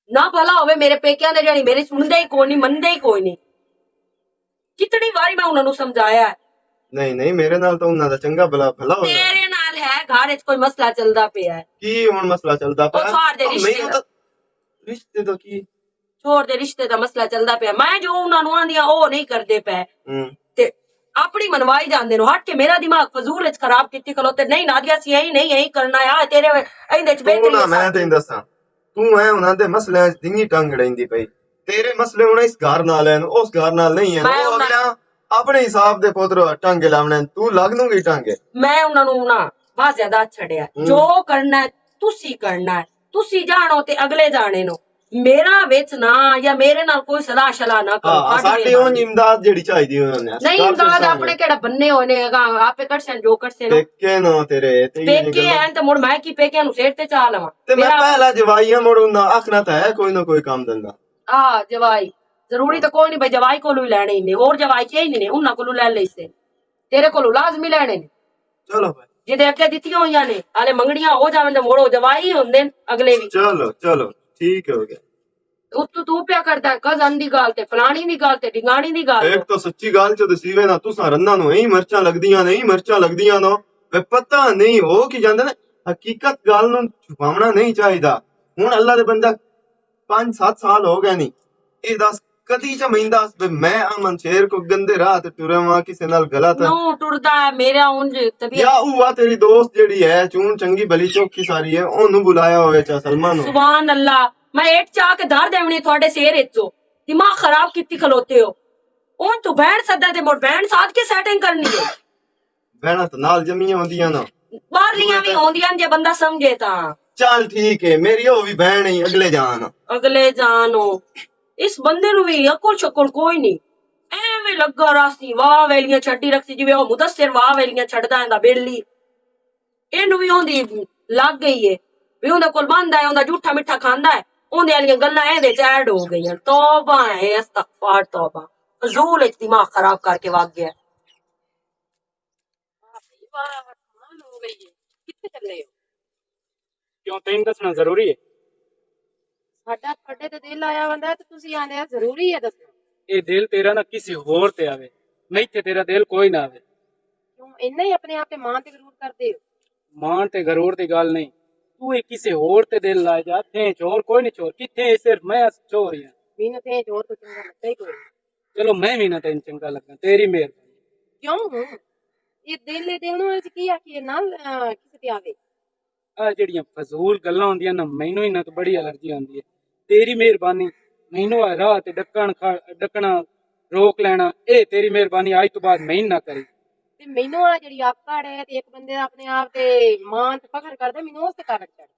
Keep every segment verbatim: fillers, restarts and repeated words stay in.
نہ بھلا ہوئے میرے پیکیاں دے، جانی میرے سندا ہی کوئی نہیں، مندا ہی کوئی نہیں۔ کتنی واری میں انہاں نوں سمجھایا ہے۔ نہیں، نہیں، میرے نال تاں انہاں دا چنگا بھلا، بھلا ہو جانا۔ تیرے نال ہے، گھر وچ کوئی مسئلہ چلدا پیا ہے۔ کی ہن مسئلہ چلدا پیا؟ او چھوڑ دے رشتے دا۔ رشتے دا کی؟ چھوڑ دے رشتے دا مسئلہ چلدا پیا۔ میں جو انہاں نوں آندیاں، او نہیں کردے پے۔ ہوں۔ تے اپنی منوائی جاندے نو، ہٹ کے میرا دماغ فضول وچ خراب کیتی کھلوتے۔ نہیں نادیا، سی ایہی نہیں، ایہی کرنا آ، تیرے ایندے وچ بہتری ہے۔ میں تینوں دساں، توں اے انہاں دے مسئلے وچ دینگی ٹنگ اڑیندی پئی۔ تیرے مسئلے ہن اس گھر نال ہن، اس گھر نال نہیں ہن۔ میں او انہاں اگلا اپنے حساب دے پتر ٹنگ لاونے، توں لگ نوں گی ٹنگ۔ میں انہاں نوں نہ بہت زیادہ چھڈیا۔ ہوں۔ جو کرنا ہے، تسی کرنا ہے۔ تسی جانو تے اگلے جانے نو۔ میرا وچ نہ یا میرے نال کوئی صلاح شلاح نہ کرو۔ ہاں، ساڈی اونج امداد جیڑی چاہیدی ہوئی انہاں نے، نہیں، امداد اپنے کیڑا بننے ہوئے نے، اگاں آپے کٹسن جو کٹسن۔ پیکے نہ تیرے، تے پیکے ہیں تے مڑ میں کی پیکے نوں سر تے چا لواں؟ تے میں پہلا جوائی ہاں، مڑ انہاں آکھنا تاں ہے کوئی نہ کوئی کام دھندا۔ آ، جوائی۔ ضروری تاں کوئی نہیں بھائی، جوائی کولوں ہی لینے ہی نے، اور جوائی چاہیے نہیں نے، انہاں کولوں لے لئی سے۔ تیرے کولوں لازمی لینے نے۔ چلو بھائی۔ جے دے اگے دتیاں ہوئیاں نے، آلے منگڑیاں ہو جاون تے موڑو جوائی ہوندے نے اگلے وی۔ چلو، چلو، ٹھیک ہے، ہو گیا۔ اتو تو پیا کردا ہے، کزن دی گل تے، فلانی دی گل تے، ڈھنگانی دی گل تے۔ ایک تو سچی گل چ دسی وے نا، تساں رناں نوں ایں مرچاں لگدیاں نے، ایں مرچاں لگدیاں نو، تے پتہ نہیں ہو کی جاندے نے۔ حقیقت گل نوں چھپاونا نہیں چاہیدا۔ ہن اللہ دے بندہ پنج ست سال ہو گئے نہیں، اے دس کدی چ مہیندا اس بے میں امن شیر کو گندے راہ تے ٹرے واں کسے نال غلط؟ نو ٹردا ہے میرا اونج طبیعت۔ یا اوہ تیری دوست جیڑی ہے، چون چنگی بھلی چوکی ساری ہے، اونوں بلایا ہوئے چا سلمہ نوں۔ سبحان اللہ، میں ایک چا کے دھر دیونی تھوڑے سیر اچو، دماغ خراب کیتی کھلوتے ہو۔ اون تو بہن سدا تے مڑ بہن ساتھ کے سیٹنگ کرنی ہے۔ بہناں تے نال جمیاں ہوندیاں نا۔ باہرلیاں وی ہوندیاں جے بندہ سمجھے تاں۔ چل ٹھیک ہے، میری او وی بہن ہی، اگلے جان۔ اگلے جان ہو۔ اس بندے نو وی عقل شکل کوئی نہیں۔ ایویں لگا راسی، واہ ویلیاں چھڈی رکھسی، جویں او مدثر واہ ویلیاں چھڈدا ہوندا بیلی۔ اینو وی اوندی لگ گئی ہے۔ وی اوندا کول باندا ہے، اوندا جھوٹا مٹھا کھاندا ہے۔ اوندے والیاں گلاں ایں وچ ایڈ ہو گئیاں۔ توبہ ہے، استغفار توبہ۔ فضول وچ دماغ خراب کر کے وگ گیا۔ واہ بھائی واہ، کمال ہو گئی ہے۔ کتھے چلے ہو؟ کیوں، تینوں دسنا ضروری ہے؟ ساڈا تھوڑے تے دل آیا ہوندا تے تسی آندے آ ضروری ہے دسنا۔ اے دل تیرا نہ کسی ہور تے آوے، نہیں تے تیرا دل کوئی نہ آوے۔ کیوں، اینا ہی اپنے آپ تے مان تے غرور کردے ہو؟ مان تے غرور دی گل نہیں، تو اے کسے ہور تے دل لائے جا، تھیں چور کوئی نہیں چور، کتھے صرف میں چور ہی ہاں۔ مینوں تھیں چور تو چنگا لگدا ہی کوئی نہیں۔ چلو میں بھی نہ تین چنگا لگا، تیری مہربانی۔ کیوں؟ اے دل دے دل نوں اچ کی آکھیے نال، آ، کسے تے آوے؟ آ جڑیاں فضول گلاں ہوندیاں نا، مینوں انہاں تو بڑی الرجی ہوندی ہے۔ تیری مہربانی، مینوں آ راہ تے ڈکن کھا-، ڈکنا روک لینا، اے تیری مہربانی، اج تو بعد میں نہ کری۔ تے مینوں آ جڑی آکڑ ہے تے ایک بندے دا اپنے آپ تے مان تے فخر کردا، مینوں اس تے کارک چڑھ۔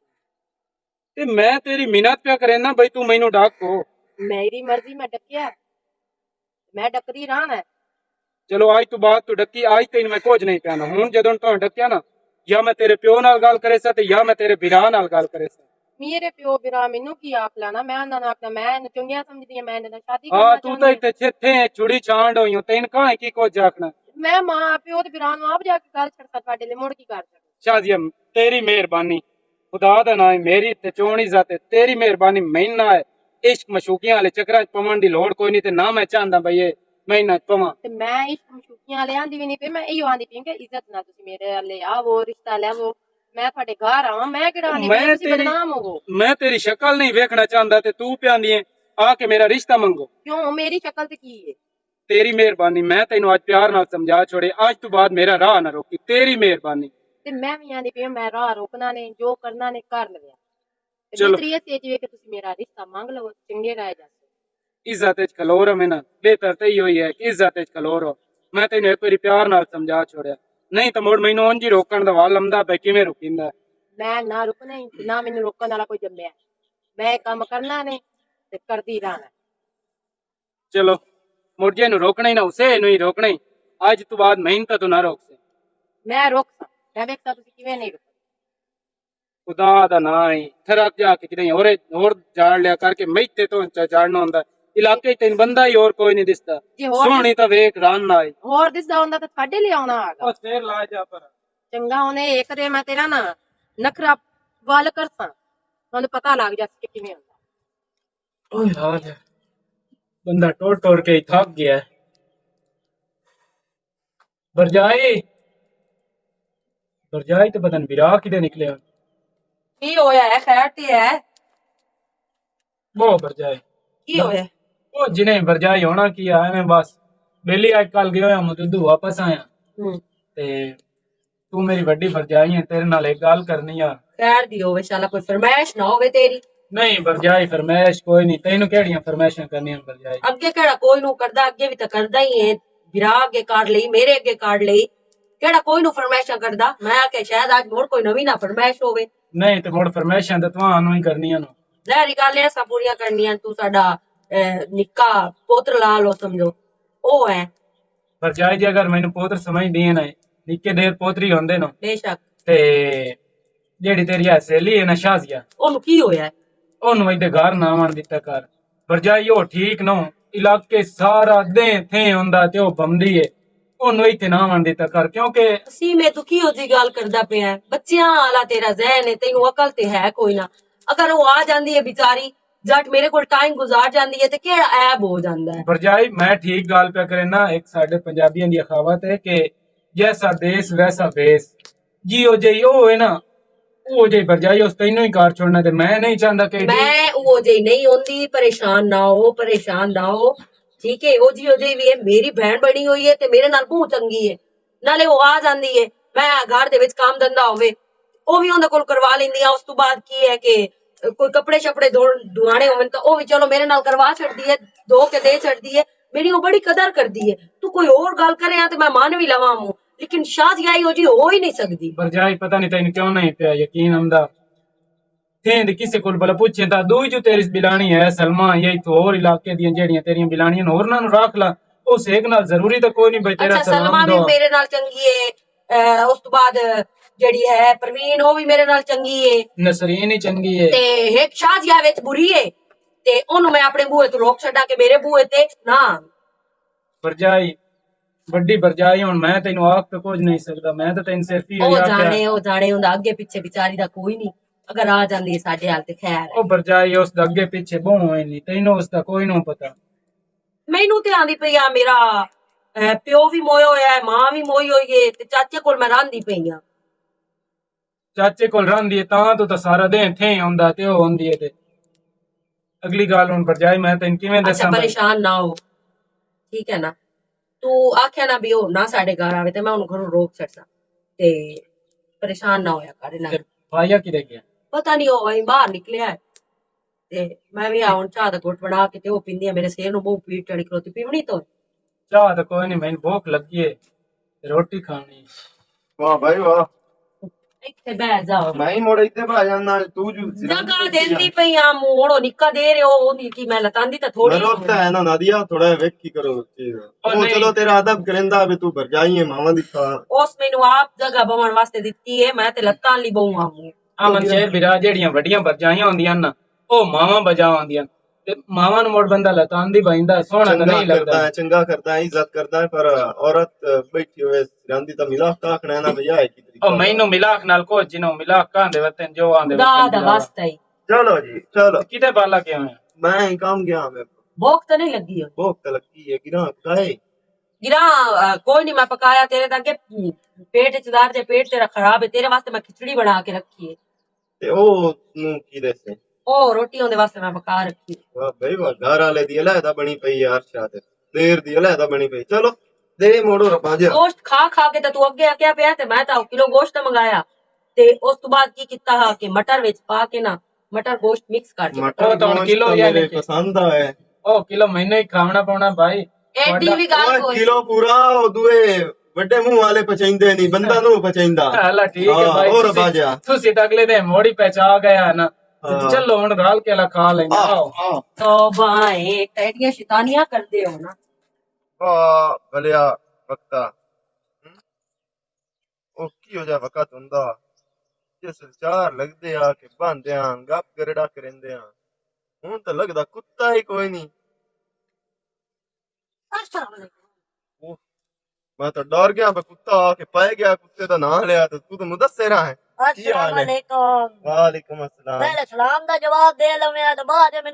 تے میں تیری منت پیا کرے نا بھائی، تو مینوں ڈاک کو۔ میری مرضی، میں ڈکیا، میں ڈکدی رہنا ہے۔ چلو، اج تو بعد تو ڈکی، اج تین میں کچھ نہیں کہنا۔ ہن جدوں تو ڈکیا نا، یا میں تیرے پیو نال گل کرے سا تے یا میں تیرے بھرا نال گل کرے سا۔ میرے پیو بھرا مینوں کی آکھ لینا، میں انہاں نال آکھنا، میں انہاں چنگیاں سمجھدی ہاں، میں انہاں نال ہاں، تو چنگی۔ تو اتھے چھتھے چھڑی چھانڈ ہوئی ہو، تین کہاں کی کچھ آکھنا۔ میں ماں پیو تے بھرا نوں آپ جا کے گل چھڑ سا تھوڑے لے، مڑ کی کر سکنا۔ شازیہ، تیری مہربانی، خدا دا نام ہے، میری تے چون عزت ہے، تیری مہربانی میں نہ ہے۔ عشق مشوقیاں والے چکراں چ پون دی لوڑ کوئی نہیں، تے نہ میں چاہندا بھئی اے میں انہاں چ پواں۔ تے میں عشق مشوقیاں والے آندی بھی نہیں پئی، میں ایہو آندی پئی کہ عزت نہ تسی میرے والے آوو، رشتہ لیاوو، میں تھوڑے گھر آواں، میں کیڑا آندی پئی میں تسی تیری، بدنام ہوو۔ میں تیری شکل نہیں ویکھنا چاہندا تے تو پیا آندی ہے آ کے میرا رشتہ منگو۔ کیوں، میری شکل تے کی ہے؟ تیری مہربانی، میں تینوں اج پیار نال سمجھا چھوڑے، اج تو بعد میرا راہ نہ روکی، تیری مہربانی۔ تے میں وی آندی پئی ہاں، میں راہ روکنا نے، جو کرنا نے کر لویا۔ تے چلو۔ بہتر یہ سی جی کہ تسی میرا رشتہ منگ لو، چنگے رہ جاسو۔ عزت وچ کھلو رہو نا، بہتر تے ایہو ہی ہے کہ عزت وچ کھلو رہو۔ میں تینوں ایک واری پیار نال سمجھا چھوڑیا، نہیں تے مڑ مینوں اونج ہی روکن دا وال لمدا پے، کیویں روکیندا؟ میں نہ رکنا ہی، نہ مینوں روکن والا کوئی جمیا۔ میں کم کرنا نے تے کردی رہنا۔ چلو، مڑ جے نوں روکنا ہی نہ اسے نوں ہی روکنا ہی۔ اج تو بعد میں انہاں تو نہ روک سے۔ میں روک سا، میں ویکھساں تسی کیویں نہیں روکدے۔ خدا دا نام ہی، تھرک جا کے کدے ہور، ہور جاڑ لیا کر کے میتے تو چا-، جاڑنا ہوندا۔ علاقے تین بندہ ہی اور کوئی نہیں دسدا۔ جی ہور سوہنی تاں ویکھ رن آئی۔ ہور دسدا ہوندا تاں تھاڈے لے آونا آگا۔ او سیر لا جا پر۔ چنگا ہونے ایک دے میں تیرا نا نخرا ول کرساں۔ تانوں پتہ لگ جا کہ کیویں ہوندا۔ اوہ یار، بندہ ٹور ٹور کے ہی تھک گیا ہے۔ برجائی، برجائی تو پتہ نہیں برا کدے نکلے ہن۔ کی ہویا ہے؟ خیر تے ہے؟ وہ برجائی۔ کی ہویا؟ وہ جنہیں برجائی ہونا کی ہے، ایویں بس بیلی اج کل گئے ہویا، میں دودھو واپس آیا۔ ہوں۔ تے تو میری وڈی برجائی ہے، تیرے نال ایک گل کرنی آ۔ خیر دی ہووے، شالا کوئی فرمائش نہ ہووے تیری۔ نہیں برجائی، فرمائش کوئی نہیں، تینوں کیڑیاں فرمائشاں کرنیاں برجائی؟ اگے کیڑا کوئی نوں کردا، اگے بھی تاں کردا ہی ہے۔ برا اگے کر لئی، میرے اگے کر لئی، کیڑا کوئی نوں فرمائشاں کردا؟ میں آکھیا شاید اج مڑ کوئی نویں نہ فرمائش ہووے۔ نہیں تے مڑ فرمائشاں تے تواں نوں ہی کرنیاں نو۔ ظاہری گل ہے، اساں پوریاں کرنیاں، تو ساڈا، اے، نکا پوتر لال ہو سمجھو، او ہے۔ پر جائے جی، اگر مینوں پوتر سمجھ دیے نا، نکے دیر پوتری ہوندے نا۔ بے شک۔ تے جیڑی تیری اے سہیلی ہے نا شازیہ، اونوں کی ہویا ہے؟ اونوں ایدے گھر نہ آون دتا کر۔ پر جائے او ٹھیک نہ ہو، علاقے سارا دیں تھیں ہوندا تے او بمدی ہے۔ اونوں ایتھے نہ آون دتا کر، کیونکہ اسی میں تو کی ہوتی گل کردا پیا ہے؟ بچیاں والا تیرا ذہن ہے، تینوں عقل تے ہے کوئی نہ۔ اگر وہ آ جاندی ہے بیچاری، جٹ میرے کول ٹائم گزار جاندی ہے تے کیڑا عیب ہو جاندا ہے؟ برجائی، میں ٹھیک گل پیا کرے نا، ایک ساڈے پنجابیاں دی اخاوت ہے کہ جیسا دیس ویسا بیس۔ جی او جی او ہے نا، او جی برجائی اس تینوں ہی کار چھوڑنا تے میں نہیں چاہندا کہ میں او جی نہیں ہوندی، پریشان نہ ہو، پریشان نہ ہو۔ ٹھیک ہے، او جی او جی بھی ہے، میری بہن بنی ہوئی ہے تے میرے نال بہت چنگی ہے۔ نالے او آ جاندی ہے، میں گھر دے وچ کام دھندا ہووے، او وی اوندا کول کروا لیندی آ۔ اس تو بعد کی ہے کہ کوئی کپڑے شپڑے دھونے ہوون تاں او وی چلو میرے نال کروا چھڈدی ہے، دھو کے دے چھڈدی ہے۔ میری او بڑی قدر کردی ہے۔ تو کوئی اور گل کرے آ تے میں مان وی لواں موں، لیکن شاہ جی آئی او جی ہو ہی نہیں سکدی۔ برجائی پتہ نہیں تینوں کیوں نہیں پیا یقین آندا۔ تھیں دے کسے کول بلا پوچھے تاں دوئی جو تیری بلانی ہے سلمہ، یہی تو اور علاقے دیاں جیڑیاں تیریاں بلانیاں نے، اور ناں نوں رکھ لا۔ اس ایک نال ضروری تاں کوئی نہیں بھائی، تیرا اچھا، سلام سلمہ بھی دعا۔ میرے نال چنگی ہے، اے، اس تو بعد جیڑی ہے پروین، او بھی میرے نال چنگی ہے۔ نسرین ہی چنگی ہے۔ تے ایک شاہ جی وچ بری ہے، تے اونوں میں اپنے بوئے تو روک چھڈا کہ میرے بوئے تے نہ آن۔ پرجائی، وڈی پرجائی، ہن میں تینوں آکھ تے کچھ نہیں سکدا، میں تے تینوں صرف ایہو او آکھیا۔ جانے، او جانے، اوندا اگے پیچھے بیچاری دا کوئی نہیں، اگر آ جاندی ہے ساڈے حال تے خیر ہے۔ او پرجائی، اس دے اگے پیچھے بہوں ہوئے نہیں، تینوں اس دا کوئی نہ پتہ۔ مینوں تے آندی پئی آ، میرا، اے، پیو وی مویا ہویا ہے، ماں وی موئی ہوئی ہے، تے چاچے کول میں راندی پئی آ۔ چاچے کول رہندی ہے، تاں تو تاں سارا دن تھیں ہوندا تے او ہوندی ہے تے۔ اگلی گل ہن پرجائی، میں تینوں کیویں اچھا، دساں بھائی؟ پریشان نہ ہو، ٹھیک ہے نا؟ تو آکھیا نا بھی او نہ ساڈے گھر آوے تے میں اونوں گھروں روک چھڈساں۔ تے پریشان نہ ہویا کر انہاں تے۔ بھائیا کدے گیا؟ پتہ نہیں، او وہیں باہر نکلیا ہے۔ تے میں وی آن چاہ دا گھٹ بنا کے تے او پیندی ہے، میرے سر نوں بہت پیڑ چڑھی کھلوتی، پیونی تو۔ چاہ تے کوئی نہیں، مینوں بھوک لگی ہے، روٹی کھانی۔ واہ بھائی واہ۔ ایتھے بہ جاؤ۔ میں ہی مڑ ایتھے بہ جانا، تو جو جگہ دیندی پئی آ، موڑو نکا دے رہے ہو، اوندی کی میں لتاندی تے تھوڑی۔ میں روتا ہے نا نادیا، تھوڑا ویکھی کرو چیز۔ او او نہیں۔ چلو تیرا ادب کریندا بھی تو بھرجائی ہے، ماواں دی تھاں۔ اس مینوں آپ جگہ بہن واسطے دتی ہے، میں تے لتاں لی بہوں آ موں۔ امن شیر برا جیڑیاں وڈیاں برجائیاں ہوندیاں نا، او ماواں بجا ہوندیاں۔ تے ماواں نوں مڑ بندہ لتاندی بیندا، سوہنا تاں چنگا نہیں لگدا۔ کردا ہے، چنگا کردا ہے، عزت کردا ہے، پر عورت بیٹھی ہوئے جاندی تاں ملاخ کا آکھنا ہے نا، بھیا ہے کی طریقہ او مینوں ملاخ نال کوئی جنوں ملاخ کہندے وطن جو آندے خدا وطن دا جنوں۔ واسطہ ہی۔ چلو جی، چلو۔ کدے بالا گیا ہویا؟ میں کام گیا میں۔ بھوک تاں نہیں لگی ہوئی؟ بھوک تاں لگی ہے، گراں کائے؟ گراں، آ، کوئی نہیں، میں پکایا تیرے تاکہ پیٹ چ دار جے، پیٹ تیرا خراب ہے، تیرے واسطے میں کھچڑی بنا کے رکھی ہے۔ تے او نوں کی دسے؟ او روٹی اوندے واسطے میں پکا رکھی۔ واہ بھائی واہ، گھر والے دی علیحدہ بنی پئی یار، شاہ تے دیر دی علیحدہ بنی پئی۔ چلو، دے موڑو ربا جا۔ گوشت کھا کھا کے تے تو اگے آ کیا پیا، تے میں تاں کلو گوشت منگایا۔ تے اس تو بعد کی کیتا ہا کہ مٹر وچ پا کے نا، مٹر گوشت مکس کر کے۔ مٹر او تاں گوشت کلو تاں یا میرے لیکن پسند آئے۔ او کلو مہینے ہی کھاونا پونا بھائی۔ ایڈی تہاڈا بھی گل اوئے کوئی۔ کلو پورا، او دوئے وڈے منہ والے پچائیندے نہیں، بندہ نو پچائیندا۔ اللہ ٹھیک ہے ہاں، بھائی، اور تسی، باجا۔ تسی تے اگلے دن موڑی پہچا گیا نا۔ تے ہاں۔ چلو ہن رل کے لا کھا لیندے، آہ، آؤ۔ آہ۔ توبہ ہے، ایڈیاں شیطانیاں کردے ہو نا۔ واہ، بھلیا وقتا۔ ہم؟ او کیہو جہا وقت ہوندا، جس وچ چار لگدے آ کے بہندے آں، گپ گرڑا کریندے آں۔ ہن تاں لگدا کتا ہی کوئی نہیں۔ السلام علیکم۔ اوہ، میں تاں ڈر گیا، میں کتا آ کے پائے گیا، کتے دا نام لیا تے تو تاں مدثر ہے۔ السلام علیکم۔ وعلیکم السلام۔ پہلے سلام دا جواب دے لویں تے بعد میں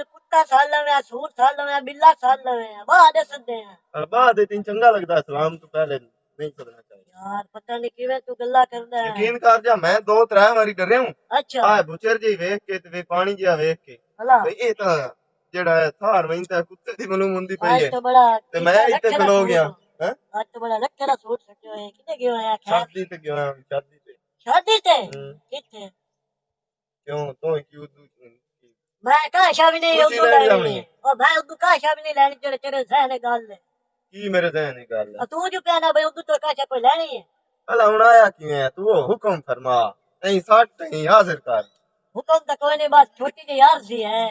سال لوے، سور سال لوے، بلا سال لوے، بعد سدے ہیں۔ اور بعد تین چنگا لگدا، سلام تو پہلے نہیں کرنا چاہیے۔ یار، پتہ نہیں کیویں تو گلا کردا ہے۔ یقین کر جا، میں دو ترے واری ڈرے ہوں۔ اچھا۔ آئے بچر جی ویکھ کے تے پانی جیا ویکھ کے۔ اللہ۔ تے اے تاں جڑا ہے، تھار ویندا کتے دی معلوم ہوندی پئی آج ہے۔ تو بڑا تے میں کیتا اتنے رکھے کھلو رکھو گیا۔ تو۔ ہیں؟ آج تو بڑا رکھے دا سوٹ سٹے ہوئے ہیں۔ کتے گئے ہوئے ہیں؟ خیر۔ شادی تے گیا ہوں، شادی تے۔ شادی تے؟ ہوں۔ کتے؟ کیوں؟ تو کیوں دو-، میں کہا شاہ بھی نہیں، اسی اردو لینی لینی۔ ہے۔ او بھائی، اردو کہا شاہ بھی نہیں لینی، جڑے تیرے ذہن ہے گل ہے۔ کی میرے ذہن ہے گل ہے؟ اور تو جو کہنا بھائی، اردو تو کہا شاہ کوئی لینی ہے۔ اللہ ہن آیا کیویں ہے؟ تو حکم فرما۔ ایں سٹ ایں حاضر کر۔ حکم تو کوئی نہیں، بس چھوٹی جی عرض ہی ہے۔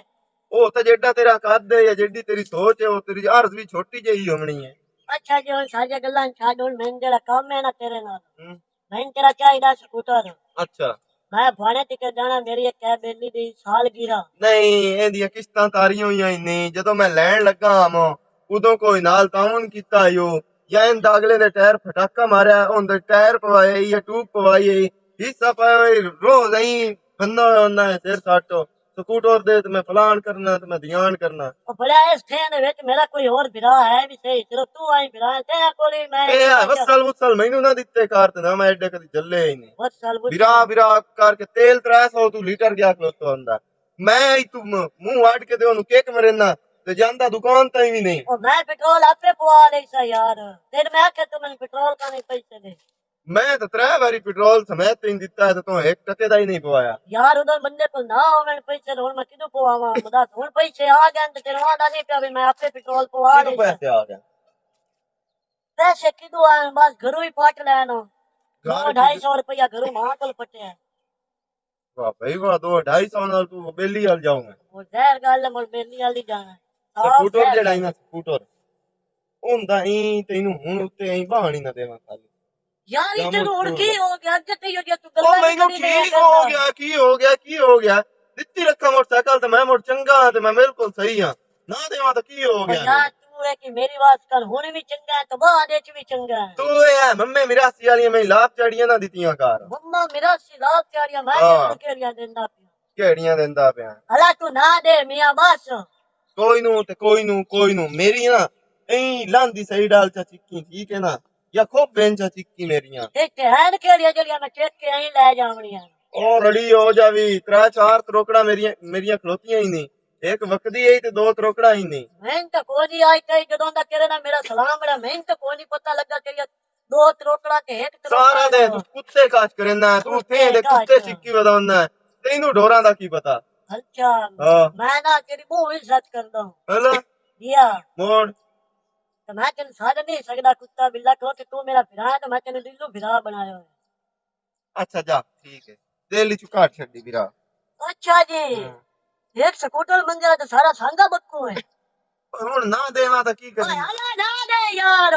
او تے جیڈا تیرا قد ہے یا جیڈی تیری سوچ ہے، او تیری عرض بھی چھوٹی جی ہی ہونی ہے۔ اچھا جی، ہن ساریاں گلاں چھڈ، ہن میں جڑا کم ہے نا تیرے نال، ہوں۔ میں تیرا چاہیدا سکوٹر۔ اچھا۔ میں بھانے تے جانا، میری ایک ہے بیلی دی سالگرہ۔ نہیں، ایندیاں قسطاں تاریاں ہوئیاں ہی نہیں۔ جدوں میں لین لگا ہاں، ادوں کوئی نال تعاون کیتا ہی ہو، یا ان داغلے دے ٹائر پھٹاکا ماریا، ان دے ٹائر پوائے یا ٹیوب پوائی، حصہ پایا ہوئی، روز ایں بندہ ہونا ہے سر ساٹو۔ سکوٹر دے تے میں فلان کرنا تے میں دیان کرنا۔ او بڑا، اس تھے دے وچ میرا کوئی اور بھرا ہے بھی صحیح، صرف تو آئی بھرا ہے، تیرا کولی میں اے ہے، وصل وصل مینوں نہ دتے کار تے نہ میں ایڈے کدی جلے ہی نہیں۔ وصل وصل۔ بھرا بھرا کر کے تیل ترے سو تو لیٹر گیا کھلوتا ہوندا۔ میں ہی تو م-، منہ اڈ کے تے اونوں کک مرینا تے جاندا دکان تائیں بھی نہیں۔ او میں پٹرول آپے پوا لئی سا یار، تیرے میں آکھیا تو مینوں پٹرول کا نہیں پیسے دے۔ میں تے ترے واری پٹرول سمیت تین دتا ہے تے تو ایک ٹکے دا ہی نہیں پوایا۔ یار، ادھر بندے کو نہ ہوون پیسے، ہن میں کدوں پواواں؟ مدا ہن پیسے آ گئے تے تیرا آندا نہیں پیا بھی میں آپے پٹرول پوا کدوں لے۔ پیسے آ گئے؟ پیسے کدوں آئے؟ بس گھروں ہی پٹ لینا۔ گھر دو ڈھائی سو روپیہ گھروں ماں کول پٹیا۔ واہ بھائی واہ، دو ڈھائی سو نال تو بیلی ہل جاؤں گا۔ وہ ظاہر گل ہے، مڑ بیلی ہل ہی جانا ہے۔ تے صاف سکوٹر ظاہر جڑا ہی گل نا ہے۔ سکوٹر، ہوندا ایں تینوں ہن اُتے ایں بہانی نہ دیواں خالی۔ یار، یہ تینوں ہن کی ہو گیا؟ اگے تے جو تو او گلاں مینوں نہیں کریا ٹھیک ہو کردا۔ گیا، کی ہو گیا، کی ہو گیا؟ دتی رکھا موٹر سائیکل تے میں مڑ چنگا ہاں تے میں بالکل صحیح ہاں۔ نہ دیواں تے کی ہو او گیا؟ یار، تو ہے کہ میری بات کر، ہن وی چنگا ہے تے بعد وچ وی چنگا ہے۔ تو اے ہے، ممی میراثی والیاں میں لاپ چاڑیاں نہ دتیاں کر۔ مما میراثی لاپ چاڑیاں میں ہاں۔ تینوں کیڑیاں دیندا پیا؟ کیڑیاں دیندا پیا؟ الا تو نہ دے میاں بس۔ کوئی نو تے کوئی نو، کوئی نو۔ میری نا ایں لاندی صحیح ڈال چا چکی، ٹھیک ہے نا؟ یا خوب بین چا چکی میریاں۔ تے تے ہین کیڑیاں جڑیاں میں چیک کے ایں لے جاونیاں؟ او رڑی ہو جاوی، ترا چار تروکڑا میریاں، میریاں کھلوتیاں ہی نہیں۔ ایک وقتی ہے تے دو تروکڑا ہی نہیں۔ میں تو کوئی نہیں آئی تھی جدوں دا تیرے نال میرا سلام بڑا، میں تو کوئی نہیں پتہ لگا تیری دو تروکڑا تے ایک تروکڑا سارا دے۔ تو کتے کاج کرنا ہے، تو کتے دے کاج کتے کرنا۔ چکی ودانا ہے۔ تینوں ڈوراں دا کی پتہ؟ اچھا، ہاں۔ میں نا تیری بہت عزت کردا ہوں۔ ہلا۔ جی ہاں۔ موڑ۔ تے میں تینوں ساڈ نہیں سکدا کتا بلا، کیونکہ تو میرا بھرا ہے تے میں تینوں دلوں بھرا بنایا ہویا۔ اچھا جا، ٹھیک ہے۔ دل چ کاٹ چھڈی بھرا۔ اچھا جی۔ ہاں۔ ایک سکوٹر منگیا تے سارا سانگا بکو ہے۔ ہن نہ دیواں تاں کی کری؟ اوئے، اللہ نہ دے یار۔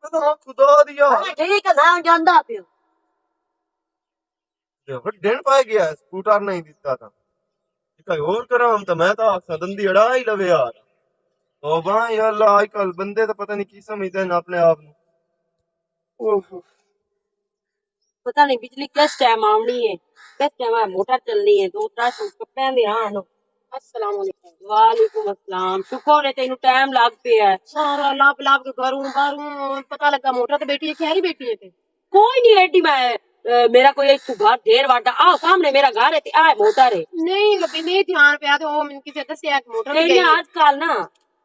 پتہ خدا دیا۔ اچھا ٹھیک ہے، میں جاندا پیو۔ جو دن پائے گیا، سکوٹر نہیں دیتا تھا۔ کوئی اور کرا ہم تو میں تو آکھاں دندی اڑا ہی لوے یار۔ توبہ یا اللہ، آج کل بندے تو پتہ نہیں کی سمجھدے نے اپنے آپ نوں۔ اوہ۔ پتہ نہیں بجلی کس ٹائم آونی ہے، کس ٹائم موٹر چلنی ہے۔ دو ترے سوٹ کپڑے دے آن۔ السلام علیکم۔ وعلیکم السلام۔ شکر ہے تینوں ٹائم لگ پیا ہے۔ سارا لب لب کے گھروں باہروں پتہ لگا موٹر تے بیٹھی ہے، خیر ہی بیٹھی ہے تے۔ کوئی نہیں ایڈی میں، اے، میرا کوئی ایتھوں گھر ڈھیر وڈا۔ آ سامنے میرا گھر ہے تے آ موٹر ہے۔ نہیں لبی، نہیں دھیان پیا تے او مینوں کسے دسیا کہ موٹر تیریاں گئی ہے۔ آج کل نا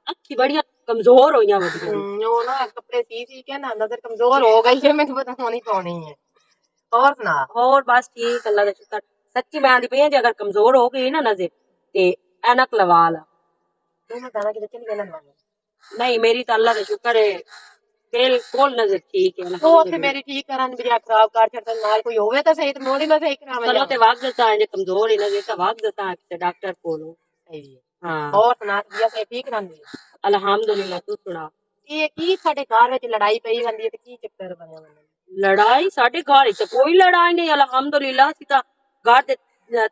اکھی بڑیاں کمزور ہوئیاں ودیاں۔ ہوں، او نا کپڑے سی سی کے نا نظر کمزور ہو گئی ہے، مینوں پتہ ہونی پونی ہے۔ اور سنا؟ اور بس ٹھیک، اللہ کا شکر۔ سچی میں آندی پئی ہاں، جے اگر کمزور ہو گئی نا نظر، تے عینک لوا لا۔ نہیں، میری تو اللہ کا شکر ہے، بالکل نظر ٹھیک ہے، او تے الحمدللہ۔ میری ٹھیک کرن، میری اکھ خراب کر چھڑدن، نال کوئی ہووے تاں صحیح، تے موڑی میں صحیح کراواں چلو، جا۔ تے وقت دساں، جے کمزور ہے نظر، تے وقت دساں، کسے ڈاکٹر کول۔ صحیح ہے۔ ہاں۔ اور سنا، طبیعت صحیح ٹھیک رہندی ہے؟ الحمدللہ، تو سنا۔ یہ کی ساڈے گھر وچ لڑائی پئی ہوندی ہے، تے کی چکر بنیا ہوندے؟ لڑائی؟ ساڈے گھر وچ تے کوئی لڑائی نہیں، الحمدللہ، اسی تاں گھر دے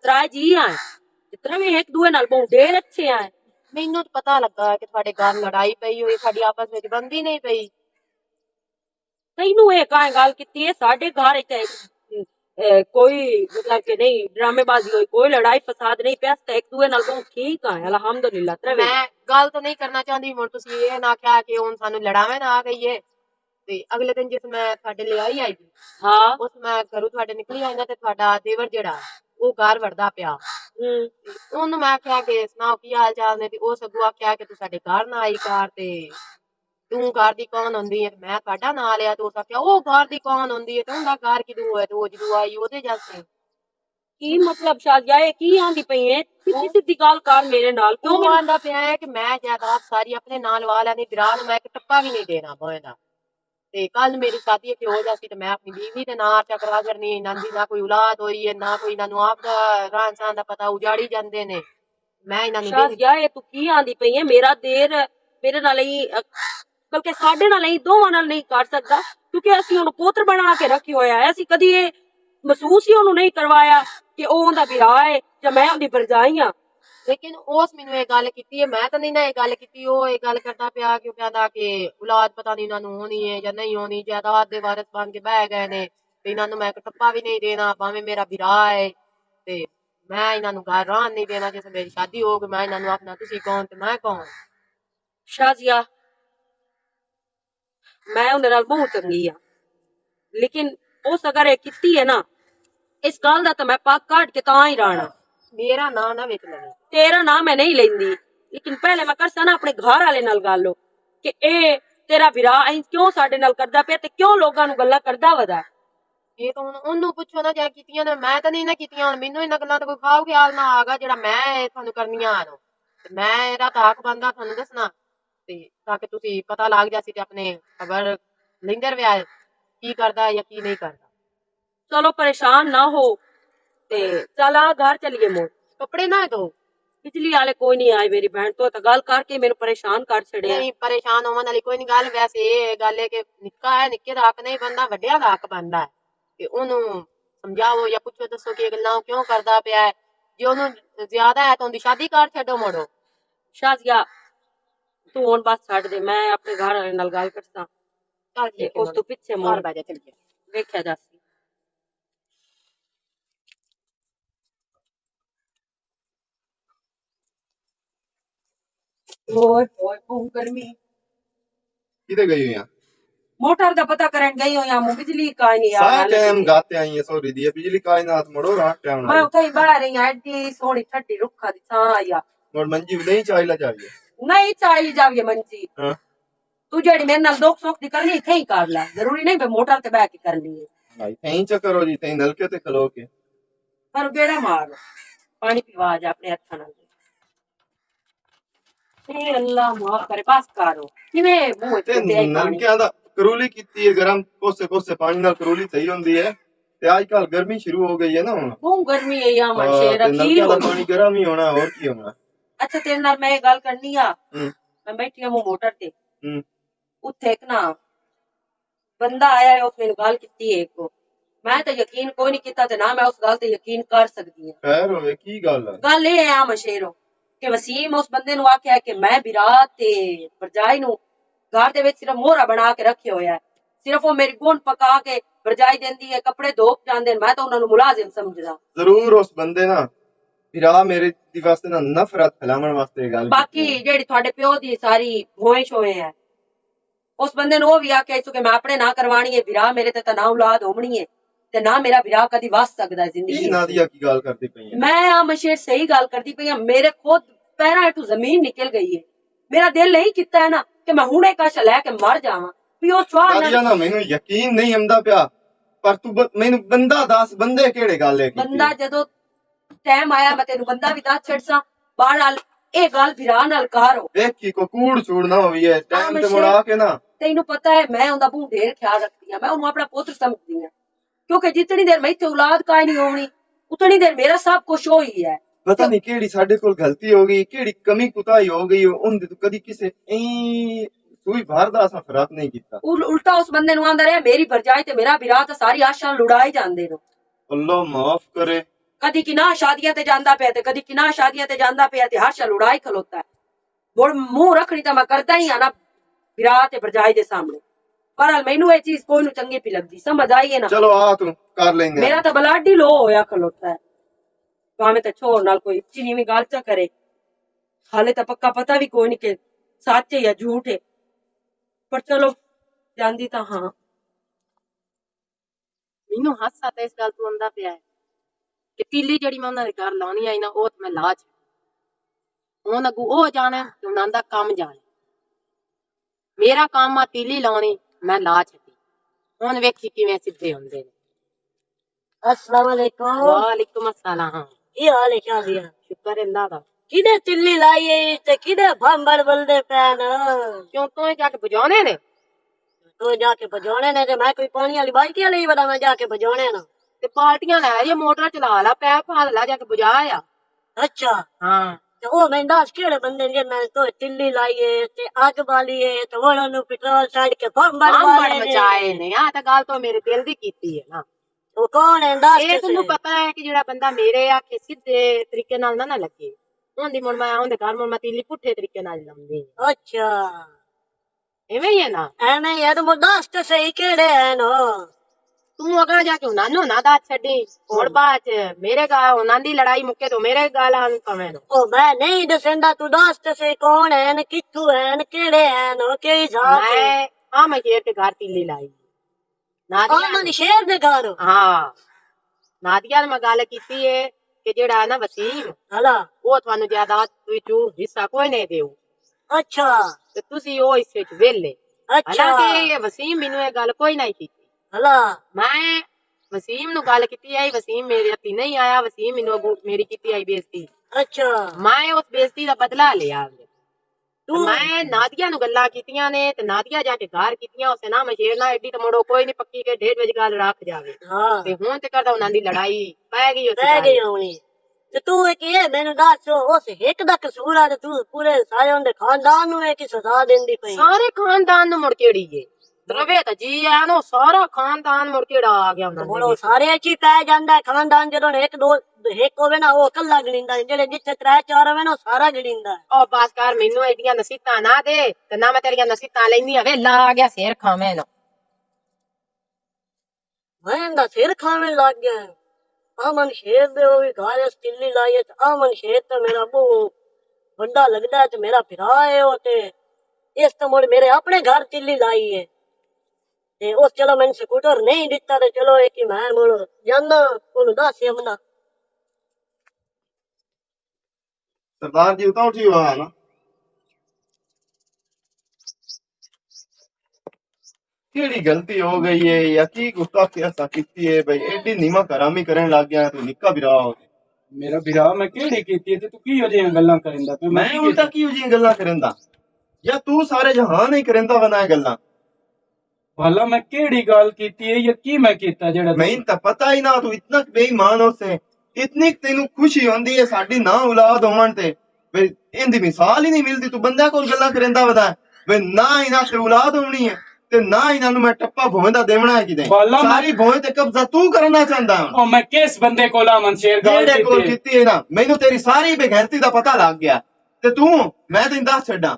ترائے جی آئے، اتنا بھی ایک دوے نال بہت ڈیر اچھے آئے۔ مینوں تے پتہ لگا کہ تہاڈے گھر لڑائی پئی ہوئی، ساڈی آپس وچ بندی نہیں پئی۔ تینوں اے کائیں گل کیتی ہے؟ ساڈے گھر وچ تے کوئی، مطلب کہ نہیں، ڈرامے بازی ہوئی، کوئی لڑائی فساد نہیں پیا، تے ایک دوے نال بہت ٹھیک آ، الحمدللہ۔ ترے ویلے میں گل تو نہیں کرنا چاہندی، ہن تسی اے نہ آکھیا کہ ہن سانوں لڑاویں نہ آ گئی ہے۔ تے اگلے دن جس میں تہاڈے لے آئی آئی گی، ہاں۔ اس میں گھروں تہاڈے نکلی آئی نا، تے تہاڈا دیور جیڑا، او گھر وڑدا پیا۔ ہوں۔ اونوں میں آکھیا کہ سناؤ کی حال چال نے، تے او سگوں آکھیا کہ تو ساڈے گھر نہ آئی کر، تے توں گھر دی کون ہوندی ہے؟ میں تہاڈا ناں لیا، تے اس آکھیا او گھر دی کون ہوندی ہے، تے اوندا گھر کدوں ہوئے، تے او جدوں آئی اودے جاسے۔ کی مطلب شازیہ، اے کی آندی پئی ہے؟ سیدھی سیدھی گل کر میرے نال، کیوں؟ او مینوں آندا پیا ہے کہ میں جائیداد ساری اپنے نال والا نہیں، برا نوں میں ایک ٹپا بھی نہیں دینا بوئے دا۔ تے کل میری شادی اتھے ہو جاسی تے میں اپنی بیوی دے نال چکرا کرنی، انہاں دی نہ کوئی اولاد ہوئی ہے، نہ کوئی انہاں نوں آپ دا رہن سہن دا پتہ، اجاڑی جاندے نے۔ میں انہاں نوں شاہ، یار، اے تو کی آندی پئی ہے؟ میرا دیر میرے نال ہی، بلکہ ساڈے نال ہی، دوواں نال نہیں کر سکدا، کیونکہ اسی ہن پوتر بنا کے رکھیا ہویا ہے۔ اسی کدی اے محسوس ہی اونوں نہیں کروایا کہ او اوندا بھرا ہے یا میں اوندی بھرجائی ہاں۔ لیکن اس مینوں اے گل کیتی ہے، میں تاں نہیں نہ اے گل کیتی، او اے گل کردا پیا کہ او کہندا کہ اولاد پتہ نہیں انہاں نوں ہونی ہے یا نہیں ہونی، جائیداد دے وارث بن کے بہہ گئے نے، تے انہاں نوں میں اک ٹپا وی نہیں دینا، بھاویں میرا بھرا ہے، تے میں انہاں نوں گھر رہن نہیں دینا، جس میری شادی ہو گئی، میں انہاں نوں آکھنا، "تسی کون تے میں کون؟" شازیہ، میں انہاں نال بہت چنگی ہاں، لیکن اس اگر اے کیتی ہے نا، اس گل دا تے میں پگ کڈ کے تاں ہی رانا۔ میرا ناں نہ وچ لوے۔ تیرا ناں میں نہیں لیندی، لیکن پہلے میں کرساں نا اپنے گھر والے نال گل ہو کہ اے تیرا بھرا ایں کیوں ساڈے نال کردا پیا تے کیوں لوگاں نوں گلاں کردا ودا ہے؟ اے تاں ہن اونوں پچھو نا جے کیتیاں نے، میں تاں نہیں نہ کیتیاں، ہن مینوں انہاں گلاں تے کوئی خاؤ خیال نہ آ گیا جیڑا میں تانوں کرنیاں آ۔ تے میں ایہدا تاں حق بندا تانوں دسنا، تے تاکہ تسی پتہ لگ جاسی تے اپنے خبر لیندے رہیا ہے، کی کردا ہے یا کی نہیں کردا۔ چلو پریشان نہ ہو، تے چل آ گھر چلیے مڑ۔ کپڑے نہ دھو۔ بجلی والے کوئی نہیں آئے، میری بہن تو تے گل کر کے مینوں پریشان کر چھڑیا۔ نہیں، پریشان ہوون والی کوئی نہیں گل، ویسے اے گل ہے کہ نکا ہے، نکے دا حق نہیں بندا، وڈیاں دا حق بندا ہے۔ تے اونوں سمجھاؤ یا پوچھو، دسو کہ اے گلاں کیوں کردا پیا ہے۔ جے اونوں زیادہ ہے تاں اوندی شادی کر چھڈو مڑو۔ شازیہ، تو ہن بس چھڈ دے، میں اپنے گھر والے نال گل کرساں۔ چل ٹھیک ہے، اس تو پچھے مڑ اور بجے چل گیا۔ ویکھیا جاسی۔ اور، اور بہت گرمی۔ کدے گئی ہوئی ہیں؟ موٹر دا پتہ کرن گئی ہوئی ہاں، بجلی کائنی آ سائیں۔ ٹائم گاتے آئی ہیں، سوری دی بجلی کائنات مڑو رات ٹائم میں اتھے ہی باہر رہی ہاں، ایڈی سوہنی ٹھڈی رکھا دی ساں آئی آ۔ مڑ منجی بھی نہیں چاہی لا جاویے۔ نہیں چاہی جاویے منجی۔ ہاں۔ تو جیڑی میرے نال دکھ سکھ دی کرنی، اتھے ہی کر لے۔ ضروری نہیں بے موٹر تے بہ کے کرنی ہے۔ بھائی، تھیں چکر ہو جی، تھیں نلکے تے کھلو کے۔ پر گیڑا مار، پانی پیوا جا اپنے ہتھاں نال۔ اے اللہ معاف کرے، بس کرو۔ کیویں منہ تے تے آئی پانی؟ نلکیاں دا کرولی کیتی ہے گرم، کوسے کوسے پانی نال کرولی صحیح ہوندی ہے۔ تے اج کل گرمی شروع ہو گئی ہے نا ہن۔ بہت گرمی ہے یا من ہاں، شیر تے اخیر نلکیاں دا ہو گئی۔ پانی گرم ہی ہونا، اور کی ہونا؟ اچھا، تیرے نال میں یہ گل کرنی آ۔ ہوں۔ میں بیٹھی ہوں موٹر تے۔ ہوں۔ اتھے ایک نا بندہ آیا ہے، اس مینوں گل کیتی ہے ایک۔ میں تے یقین کوئی نہیں کیتا تے نہ میں اس گل تے یقین کر سکدی ہاں۔ خیر ہوئے، کی گل ہے؟ گل اے ہے، آ مشیرو، کہ وسیم اس بندے نوں آکھیا کہ میں برات تے پرجائی نوں گھر دے وچ صرف مورا بنا کے رکھیا ہویا ہے۔ صرف وہ میری گون پکا کے پرجائی دیندی ہے، کپڑے دھو کے جاندے نے، میں تے انہاں نوں ملازم سمجھدا۔ ضرور اس بندے نا بھرا میرے دی واسطے نا نفرت پھیلاون واسطے یہ گل باقی کیتی ہے۔ جیڑی تہاڈے پیو دی ساری بھوئیں شوئیں ہے، اس بندے نوں او وی آکھیا اس کہ میں اپنے نہ کروانی ہے، بھرا میرے تے تاں نہ اولاد ہوونی ہے، تے نہ میرا بھرا کدی وس سکدا ہے زندگی اے وچ۔ نادیہ کی گل کردی پئی ہے؟ میں آ مشیر صحیح گل کردی پئی ہاں، میرے خود پیراں ہیٹوں زمین نکل گئی ہے۔ میرا دل نہیں کیتا ہے نا کہ میں ہن ایک کش لے کے مر جاواں۔ پیو چواہ نہ نادیہ نا مینوں یقین نہیں آندا پیا، پر تو ب-، مینوں بندہ دس، بندے کیڑے گل ہے کیتی بندہ ہے؟ جدوں ٹائم آیا، میں تینوں بندہ بھی دس چھڑساں۔ بہرحال، اے گل بھرا نال کر ہو۔ دیکھ کی کوئی کوڑ چوڑ نہ ہوئی ہے، ہاں، ٹائم تے مڑ آ کے نا۔ تینوں پتہ ہے، میں اوندا بہت ڈھیر خیال رکھدی ہاں، میں اونوں اپنا پتر سمجھدی ہاں۔ کیونکہ جتنی دیر میں اتھے اولاد کائے نہیں ہونی، اتنی دیر میرا سب کچھ ہوئی ہے۔ پتہ نہیں کیڑی ساڈے کول غلطی ہو گئی، کیڑی کمی کوتاہی ہو گئی، اون دے تو کدی کسے ایں سوئی بھر دا اساں فرق نہیں کیتا۔ ال-، الٹا اس بندے نوں آندا رہیا، میری بھرجائی تے میرا بھرا تے ساری آشاں لڑائی جاندے نو۔ اللہ معاف کرے۔ کدی کنا شادیاں تے جاندا پیا تے کدی کنا شادیاں تے جاندا پیا تے ہر شا لڑائی کھلوتا ہے۔ مڑ منہ رکھنی تے میں کردا ہی آنا بھرا تے بھرجائی دے سامنے۔ بہرحال، مینوں یہ چیز کوئی نوں چنگی پی لگدی، سمجھ آئی ہے نا؟ چلو، آ توں کر لیندے میرا آں۔ تاں بلڈ ہی لو ہویا کھلوتا ہے۔ بھاویں تاں چھوڑ نال کوئی چیز ایویں گل چا کرے۔ حالے تاں پکا پتہ وی کوئی نہیں کہ سچ ہے یا جھوٹ ہے۔ پر چلو، جاندی تاں ہاں۔ مینوں ہاسا تے اس گل توں آندا پیا ہے کہ تیلی جڑی میں انہاں دے گھر لانی آئی نا، او تے میں لا چھڈی۔ ہن اگوں او جانے تے انہاں دا کم جانے۔ میرا کم آ تیلی لانی، میں لا چھڈی۔ ہن ویکھی کیویں سدھے ہوندے نے۔ السلام علیکم۔ وعلیکم السلام۔ کی حال ہے شاہ جی؟ شکر اللہ دا۔ کدے تیلی لائی ہے تے کدے بھانبڑ بلدے پے نا؟ کیوں، تو جا کے بجانے نے؟ تو جا کے بجانے نے تے میں کوئی پانی والی بالٹی لئی بڑا، میں جا کے بجانے نا۔ تے بالٹیاں لے، یہ موٹر چلا لا، پیپ پھال لا، جا کے بجا آ۔ اچھا۔ ہاں۔ تے او میں دس کیڑے بندے نے جنہاں نے تو تلی لائی ہے تے اگ بالی ہے تے انہاں نوں پٹرول سڑ کے بمبڑ بمبڑ مارے نے۔ مچائے نے۔ آ تے گل تو میرے دل دی کیتی ہے نا۔ او کون ہے؟ دس اے تے تینوں صحیح۔ پتہ ہے کہ جڑا بندہ میرے آکھے سیدھے طریقے نال نہ نہ لگے، اون دی مڑ میں، اون دے گھر مڑ میں تیلی پٹھے طریقے نال لاندی۔ اچھا۔ ایویں ہی ہے نا؟ ایویں ہی ہے، تو مڑ دس تے صحیح کیڑے ہیں نو؟ توں اگاں جا کے انہاں نوں نہ دس چھڈی، ہن بعد چ میرے گا، انہاں دی لڑائی مکے تو میرے گال آن پویں نو۔ او میں نہیں دسیندا، تو دس تے صحیح کون ہیں، کتھوں ہیں، کیڑے ہیں نو، کئی ذات ہے؟ میں آ میں جیب کے گھر تیلی لائی۔ نادیہ آ من شیر دے گھر؟ ہاں۔ نادیہ نے میں گل کیتی ہے کہ جیڑا ہے نا وسیم، ہلا۔ وہ تھانوں جائیداد وچوں حصہ کوئی نہیں دیو۔ اچھا۔ تے تسی او حصے وچ ویلے۔ اچھا۔ حالانکہ یہ وسیم مینوں یہ گل کوئی نہیں کیتی۔ ہلا۔ میں وسیم نو گل کیتی آئی، وسیم میرے ہتھی نہیں آیا، وسیم مینوں اگوں میری کیتی آئی بےعزتی۔ اچھا۔ میں اس بےعزتی دا بدلہ لیا۔ تو میں نادیہ نو گلاں کیتیاں نے تے نادیہ جا کے گھر کیتیاں، اسے نہ مشیر نہ ایڈی تے مڑو کوئی نہیں، پکی کے ڈیڑھ وجے گل رکھ جاوے۔ ہاں۔ تے ہن تے کردا انہاں دی لڑائی پے گئی، اس پے گئی ہونی۔ تے تو ایک یہ مینوں دس، اس ایک دا قصور آ تے تو پورے سارے اون دے خاندان نوں ایک سزا دیندی پئی؟ سارے خاندان نوں مڑ کیڑی ہے؟ دروے تے جی آیا نا، سارا خاندان مڑ کیڑا آ گیا انہاں دے وچ۔ سارے اچ ہی پے جاندا ہے، خاندان جدوں ایک دو، ایک ہووے نا، او اکلا گنیندا ہے، جڑے جتھے ترے چار ہووے نا، او سارا گنیندا ہے۔ او بس کر، مینوں ایڈیاں نصیحتاں نہ دے، تے نہ میں تیریاں نصیحتاں لیندی آں، ویلا آ گیا سیر کھاویں نا۔ میں ایندا سر کھاویں لگ گیا۔ امن شیر دے او وی گھر اس تلی لائی اے، تے امن شیر تے میرا بہت بڑا لگدا ہے، تے میرا بھرا ہے او، تے اس تے مڑ میرے اپنے گھر تلی لائی اے۔ تے اس چلو میں سکوٹر نہیں دتا، تے چلو ایک ہی میں مڑ جانا، اونوں دس ہی آونا۔ سردار جی، اتنا اٹھی ہوا ہے نا؟ کیڑی غلطی ہو گئی ہے یا کی گستاخی اساں کیتی ہے بھائی؟ ایڈی نیما کرامی کرن لگ گیا تو نکا بھرا ہو گیا۔ میرا بھرا، میں کیڑی کیتی ہے تے تو کی ہو جیاں گلاں کریندا پیا؟ میں میں کی الٹا کیتا؟ کی ہو جیاں گلاں کریندا؟ یا تو سارے جہان ہی کریندا بنا گلاں؟ بھلا میں کیڑی گل کیتی ہے یا کی میں کیتا جڑا میں تاں پتہ ہی نہ، تو اتنا بے ایمان ہو سے، اتنی تینوں خوشی ہوندی ہے ساڈی نہ اولاد ہون تے۔ وے ان دی مثال ہی نہیں ملدی، تو بندہ کول گلاں کریندا ودا ہے۔ وے نہ انہاں تے اولاد ہونی ہے تے نہ انہاں نوں میں ٹپا بھوئیں دا دیونا ہے کدے۔ بھلا میں ساری بھوئیں تے قبضہ تو کرنا چاہندا ہوں۔ او میں کس بندے کول آ منشیر گل جیڑے کول کیتی؟ کیتی ہے نا، مینوں تیری ساری بے غیرتی دا پتہ لگ گیا۔ تے تو میں تینوں دس چھڈاں،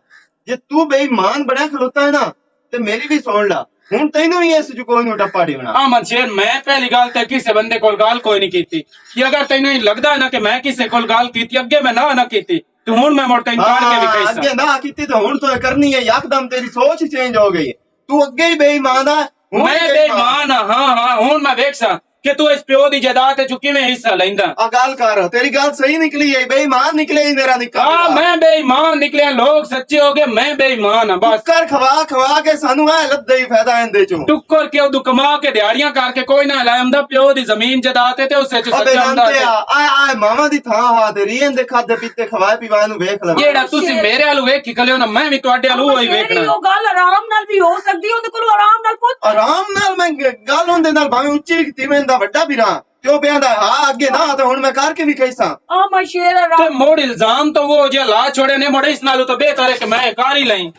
جے تو بے ایمان بنیا کھلوتا ہے نا، تے میری بھی سن لا، ہن تینوں ہی اس جو کوئی نوں ٹپا ڈیونا۔ آ منشیر، میں پہلی گل تے کسے بندے کول گل کوئی نہیں کیتی۔ یہ اگر تینوں ہی لگدا ہے نا کہ میں کسے کول گل کیتی، اگے میں نہ نہ کیتی، تو ہن میں مڑ تینوں کر کے بھی ہاں، کہی سا۔ اگے نہ کیتی تو ہن تو یہ کرنی ہے، یکدم تیری سوچ ہی چینج ہو گئی ہے۔ تو اگے ہی بے ایمان آ، ہن میں بے ایمان۔ بے ایمان آ، ہاں، ہاں، ہن میں ویکھ سا کہ تو اس پیو دی جائیداد وچ کیویں حصہ لیندا۔ آ گل کر، تیری گل صحیح نکلی ہے، بے ایمان نکلے ہی میرا نکا ہاں، بھرا۔ میں بے ایمان نکلیا، لوگ سچے ہو گئے، میں بے ایمان ہاں، بس۔ ٹکر کھوا کھوا کے سانو اے لبدے ہی فائدہ ایندے چوں۔ ٹکر کے ادو کما کے دیہاڑیاں کر کے کوئی نہ لائے ہوندا، پیو دی زمین جائیداد تے، تے اس وچ ابے سچا ہوندا جانتے تے۔ آ، آئے آئے ماواں دی تھاں ہا تیری، ایندے کھادے پیتے کھوائے پیوائے نو ویکھ لو۔ جیڑا تسی میرے والوں ویکھی کھلے ہو نا، میں وی تہاڈے والوں وہی ویکھنا۔ او گل آرام نال بھی ہو سکدی، اوندے کولوں آرام نال پوچھ۔ آرام نال میں گ-، گل اوندے نال بھاویں اچی وی کیتی، میں ایندا وڈا بھرا۔ کیوں پیا دا؟ ہاں، اگے نہ تے ہن میں کر کے وی کہی ساں۔ آ میں شیر آرام۔ تے مڑ الزام تو وہ جے لا چھوڑے نے، مڑ اس نالوں تو بہتر ہے کہ میں کر ہی لیں۔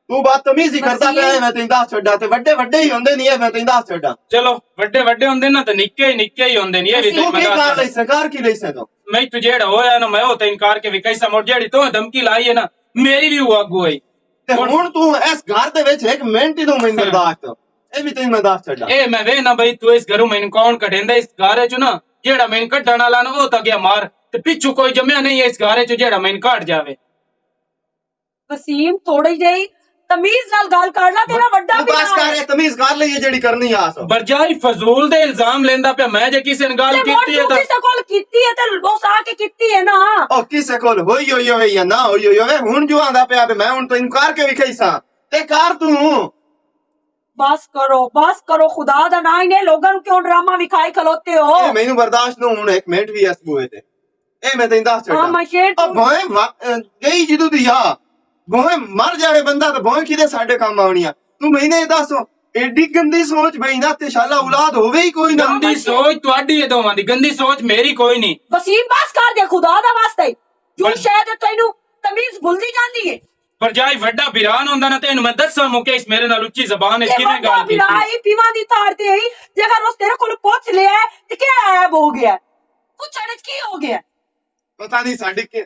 تو بدتمیزی کردا پیا ہے، میں تینوں دس چھڈا، تے وڈے وڈے ہی ہوندے نہیں ہے، میں تینوں دس چھڈا۔ چلو، وڈے وڈے ہوندے نا، تے نکے ہی نکے ہی ہوندے نہیں، اے وی تو تینوں کی پتہ کر سا۔ لئی سا، کر کی لئی سا تو؟ میں تو جیڑا ہویا نا، میں او تینوں کر کے وی کہی سا، مڑ جیڑی تو دھمکی لائی ہے نا، میری وی وہ اگو آئی۔ تے ہن توں اس گھر دے وچ ہک منٹ ہی توں مینوں برداشت، اے وی تینوں میں دس چھڈا۔ اے میں وینا بھائی، توں اس گھروں مینوں کون کڈیندا؟ اس گھر وچ نا جیڑا مینوں کڈن والا نا، او تاں گیا مار، تے پچھوں کوئی جمیا نہیں اس گھر وچ جیڑا مینوں کڈ جاوے۔ وسیم، تھوڑی جہی تمیز نال گل کر لا، تیرا وڈا توں بس بھرا کر، ہے۔ اے تمیز کر لئیے جیڑی کرنی آ سو۔ برجائی فضول دے الزام لیندا پیا، میں جے کسے نے گل تے ہن کیتی ہے توں تاں کسے کول کیتی ہے تے اس آ کے کیتی ہے نا۔ او کسے کول ہوئی ہوئی ہوئے یا نہ ہوئی ہوئی ہوئے، ہن جو آندا پیا تے میں ہن توں انکار کے وی کھئی ساں۔ تے کر توں۔ بس کرو، بس کرو، خدا دا ناں ہی نے، لوگاں نوں کیوں ڈرامہ وکھائی کھلوتے ہو؟ اے مینوں برداشت نہ ہن ایک منٹ وی اس بوئے تے۔ اے میں تینوں دس چھڈا۔ ہاں، میں شیر او توں۔ بھویں وا-، اے، گئی جدوں دی آ۔ بھویں مر جاوے بندہ تے بھویں کدے ساڈے کم آونی آ۔ توں میں نے دس، ایڈی گندی سوچ بھائی نہ تے شالا اولاد ہووے ہی کوئی نہ۔ گندی سوچ تہاڈی ہے دوواں دی، گندی سوچ میری کوئی نہیں۔ وسیم، بس کر دے، خدا دا واسطہ ہے۔ جو پر شاید تینوں تمیز بھلدی جاندی ہے۔ پر جائی وڈا بیران ہوندا نا، تینوں میں دساں مکیش میرے نال اچی زبان وچ تے کیویں وڈا گل کیتی۔ بیران ہی پیواں دی تھار تے ہی، جے اگر اس تیرے کول پوچھ لیا ہے، تے کیا عیب ہو گیا ہے؟ پوچھن وچ کی ہو گیا ہے؟ پتہ نہیں ساڈے کے،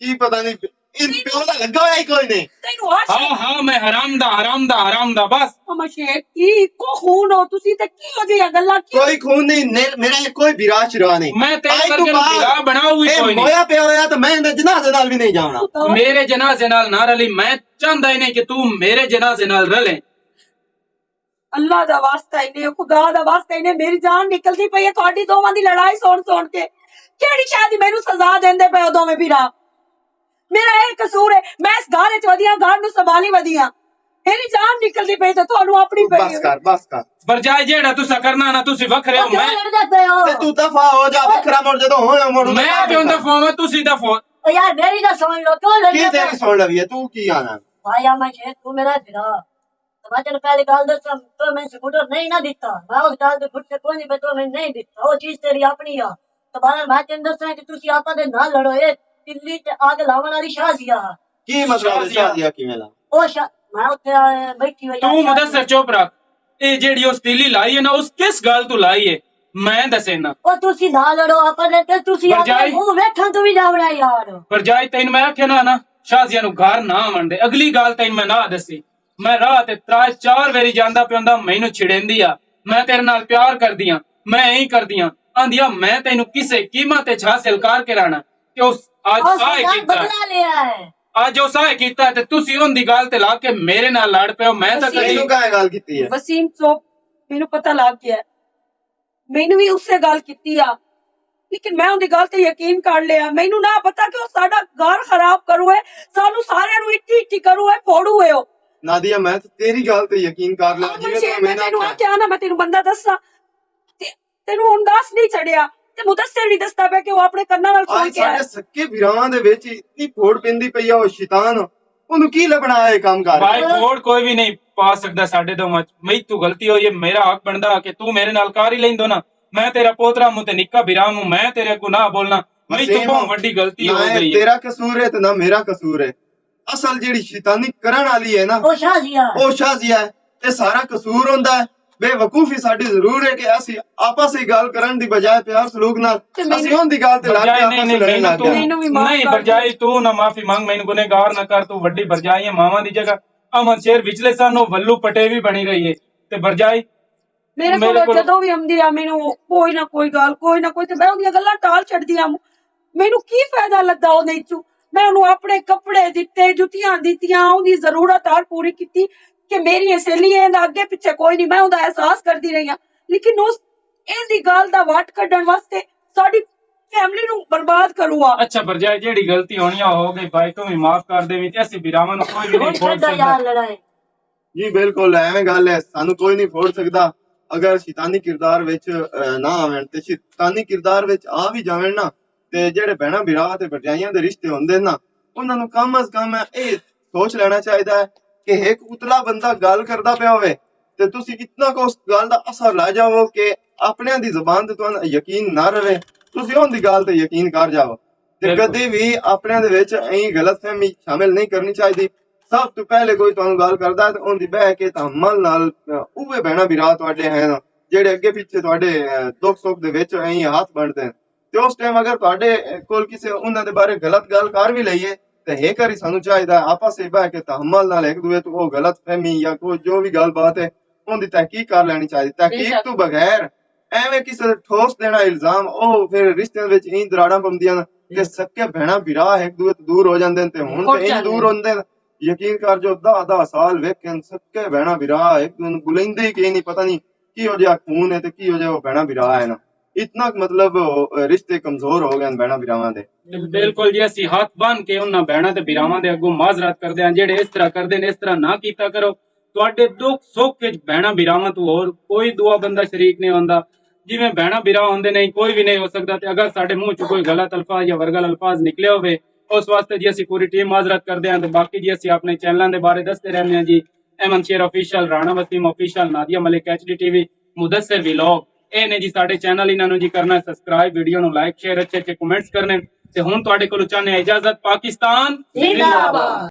کی پتہ نہیں، ان پیو دا لگا ہویا ہی کوئی نہیں۔ تینوں ہر شے ہاں، ہاں، میں حرام دا، حرام دا، حرام دا، بس۔ او مشیخ، کی اکو خون ہو تسی تے کی ہو جیاں گلاں کی؟ کوئی خون نہیں، نے-، میرا یہ کوئی بھرا شرا نہیں۔ میں تیرے آج تو ورگے نوں بعد بھرا بناؤ ہی اے کوئی نہیں۔ مویا پیا ہویا تو میں اندر جنازے نال بھی نہیں جانا۔ میرے جنازے نال نہ رلی، میں چاہندا ہی نہیں کہ تو میرے جنازے نال رلے۔ اللہ دا واسطہ ہی نہیں، خدا دا واسطہ ہی نہیں، میری جان نکلدی پئی ہے تہاڈی دوواں دی لڑائی سن سن کے۔ کیڑی شے دی مینوں سزا دیندے پئے ہو دوویں بھرا؟ میرا اے قصور ہے، میں اس گھر وچ ودیاں، گھر نوں سنبھالی ودیاں۔ میری جان نکلدی پئی تے تہانوں اپنی پئی بس ہے۔ کر، بس کر۔ پر جائے جیڑا تسا کرنا نا، تسی وکھرے ہو، میں لڑدے پئے ہو؟ تے تو دفعہ ہو جا، وکھرا مڑ جدوں ہویا مڑ میں کیوں دفعہ ہوں؟ تسی دفعہ ہو۔ او یار، میری نہ سن لو، کیوں لڑدے پئے ہو؟ کی تیری سن لوی ہے، تو کی آنا؟ بھائی احمد شیخ، تو میرا بھرا۔ تے میں تینوں پہلی گل دساں، تو میں سکوٹر نہیں نہ دتا، میں اس گل دے گھٹے کوئی نہیں، میں تو میں نہیں دتا، وہ چیز تیری اپنی آ۔ تے بارہ میں تینوں دساں کہ تسی آپاں دے نہ لڑو، اے تلی تے اگ لاون والی شازیا۔ کی مطلب ہے شازیا؟ شازیا کیویں لا؟ او شا-، میں اتھے آ-، بیٹھی ہوئی تو آ، مدثر چپ رکھ۔ اے جیڑی اس تیلی لائی ہے نا، اس کس گل تو لائی ہے؟ میں دسے نا۔ او تسی نہ لڑو آپاں دے تے، تسی آپاں بجائے منہ ویکھن تو بھی نہ بنا یار۔ بجائے تین میں آکھیا نا، نا، شازیا نو گھر نہ آون دے۔ اگلی گل تین میں نہ دسی۔ میں راہ تے ترائے چار ویری جاندا پیا ہوندا، مینوں چھڑیندی آ۔ میں تیرے نال پیار کردی آں، میں اینہی کردی آں۔ آندی آ، میں تینوں کسے قیمت تے حاصل کر کے رہنا۔ تے اس اج آئے کیتا۔ بدلا لیا ہے۔ اج اس آئے کیتا تے تسی ان دی گل تے لا کے میرے نال لڑ پئے ہو۔ میں تاں کدی وسیم۔ کائے گل کیتی ہے؟ وسیم چپ، مینوں پتہ لگ گیا ہے۔ مینوں وی اسے گل کیتی آ، لیکن میں اوندی گل تے یقین کر لیا۔ مینوں نہ پتا کہ او ساڈا گھر خراب کرو ہے، سانوں ساریاں نوں اٹھی اٹھی کرو ہے، پھوڑو ہے او۔ نادیہ، میں تے تیری گل تے یقین کر لیا، جویں میں تینوں آکھیا نا، میں تینوں بندہ دساں، تے تینوں ہن دس نہیں چھڈیا، تے مدثر نہیں دسدا پیا کہ او اپنے کناں نال سن کے آیا۔ سکے بھراواں دے وچ اتنی پھوڑ پیندی پئی آ، او شیطان۔ اونوں کی لبنا اے کام کر؟ بھائی، کوڑ کوئی وی نہیں پا سکدا ساڈے دے وچ۔ میتھوں غلطی ہوئی اے، میرا حق بندا کہ توں میرے نال کار ہی لیندو نا۔ میں تیرا پوترا موں تے نکا بھرا موں، میں تیرے اگوں نہ بولنا۔ میتھوں بہت وڈی غلطی ہو گئی اے۔ تیرا قصور اے تے نہ میرا قصور اے۔ اصل جیڑی شیطانی کرن والی اے نا، او شازیہ اے۔ اے سارا قصور ہوندا اے۔ بے وقوفی ساڈی ضرور اے کہ اسی آپس وچ گل کرن دی بجائے پیار سلوک نال اسی اون دی گل تے لگ کے آپس وچ لڑن لگ گئے۔ نہیں، برجائی، تو نہ معافی منگ، مینوں گنہگار نہ کر، تو وڈی برجائی ہے، ماواں دی جگہ۔ امن شیر وچلے سن، او ولو پٹے وی بنی رہی ہے۔ تے برجائی، میرے میرے کول کول جدوں وی آندی آ، مینوں کوئی نہ کوئی گل، کوئی نہ کوئی، تے میں اوندیاں گلاں ٹال چھڈدی آ۔ مینوں کی فائدہ لگدا اوندے وچوں؟ میں اونوں اپنے کپڑے دتے، جتیاں دتیاں، اوندی ضرورت ہر پوری کیتی کہ میری سہیلی ہے، اگے پیچھے کوئی نہیں، میں اوندا احساس کردی رہی ہاں۔ لیکن اس ایندی گل دا وٹ کڈن واسطے ساڈی فیملی نوں برباد کروا۔ اچھا، پر جائے جیڑی غلطی ہونی آ ہو گئی بھائی، توں وی معاف کر دے وی، تے اسی بھراواں نوں کوئی وی نہیں چھوڑ سکدا۔ جی بالکل، ایویں گل ہے، سانوں کوئی نہیں پھوڑ سکدا۔ اگر شیطانی کردار وچ، اے، نہ آون تے شیطانی کردار وچ آ وی جاون نا، تے جڑے بہناں بھرا تے بھرجائیاں دے رشتے ہوندے نا، انہاں نوں کم از کم اے سوچ لینا چاہیدا ہے کہ ایک اتلا بندہ گل کردا پیا ہوئے تے تسی اتنا کو اس گل دا اثر لے جاؤ کہ اپنیاں دی زبان تے تہاڈا یقین نہ رہے، تسی اون دی گل تے یقین کر جاؤ۔ تے کدی وی اپنیاں دے وچ ایں غلط فہمی شامل نہیں کرنی چاہیدی۔ سب تو پہلے کوئی تہانوں گل کردا ہے تے اوندی بہہ کے تحمل نال، اوہے بہناں بھرا تہاڈے ہیں جڑے اگے پیچھے تہاڈے، اے، دکھ سکھ دے وچ ایں ہاتھ بنڈدے ہیں۔ تے اس ٹائم اگر تہاڈے کول کسے انہاں دے بارے غلط گل کر وی لئیے، تے ہے کری سانو چاہیدا آپس وچ بہ کے تحمل نال ایک دوے تو او غلط فہمی یا کوئی جو بھی گل بات ہے، اون دی تحقیق کر لینی چاہیدی۔ تحقیق تو بغیر ایویں کسے ٹھوس دینا الزام، او پھر رشتیاں وچ این دراڑاں پمدیاں نے کہ سکے بہنا بھرا ایک دوے تو دور ہو جاندے نے تے ہن تے این دور ہوندے نے۔ یقین کر جو دہ دہ سال ویکھن سکے بہنا بھرا ایک دوے نوں بلیندے ہی کہ نہیں، پتہ نہیں کی ہو جا خون ہے تے کی ہو جا وہ بہنا بھرا ہے نا۔ اتنا مطلب رشتے کمزور ہو گئے بہنا بھراواں دے۔ بالکل جی، اسی ہاتھ بن کے انہاں بہناں تے بھراواں دے اگوں معذرت کردے ہاں، جڑے اس طرح کردے نے، اس طرح نہ کیتا کرو۔ تواڈے دکھ سکھ وچ بہناں بھراواں تو ہور کوئی دعا بندہ شریک نہیں ہوندا۔ جویں بہناں بھرا ہوندے نہیں، کوئی بھی نہیں ہو سکدا۔ تے اگر ساڈے منہ چ کوئی غلط الفاظ یا ورگل الفاظ نکلے ہوئے، اس واسطے جی اسی پوری ٹیم معذرت کردے ہاں۔ تے باقی جی اسی اپنے چینلاں دے بارے دستے رہنے ہاں جی، Ahmad Sher official, Rana Waseem official, Nadia Malik, H D T V, Mudassar vlog. اے نے جی ساڈے چینل، انہاں نوں جی کرنا ہے سبسکرائب، ویڈیو نوں لائک، شیئر، اچھے اچھے کمنٹس کرنے۔ تے ہن تہاڈے کولوں چاہنے ہیں اجازت۔ پاکستان زندہ باد۔